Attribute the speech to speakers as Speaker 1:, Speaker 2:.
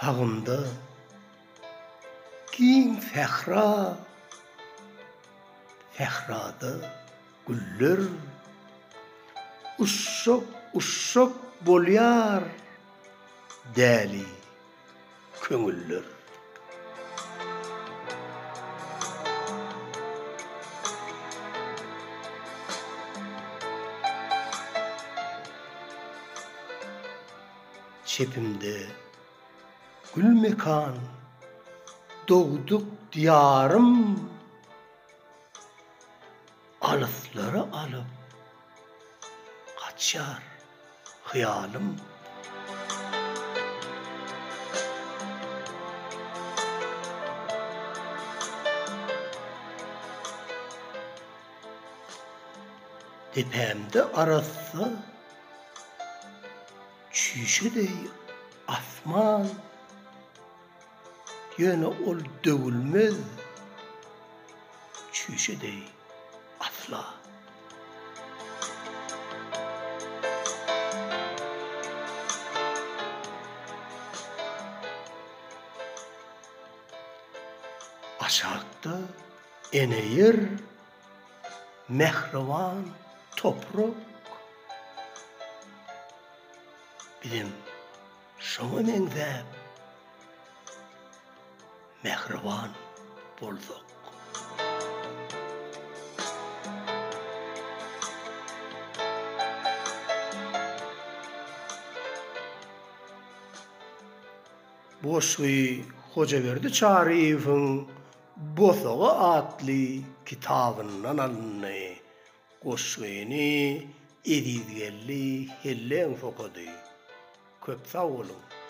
Speaker 1: Sagymda giň sähra, sährada güller. Uşşak-uşşak bolýar däli köňüller. Çepimde gül mekan, dogduk Diýarym alyslara alyp gaçýar hyýalym. Depämde arassa Çüýşe deý asman, ýöne ol döwülmez çüýşe deý asla. Aşakda ene ýer, mähriban toprak. Bizem şoňa meňzäp mähriban bolsak. Bu goşgy Hojaberdi Çaryýewiň Bosaga atly kitabyndan alyndy. Goşgyny Ezizgeldi Helleňow okady. Köp sag boluň!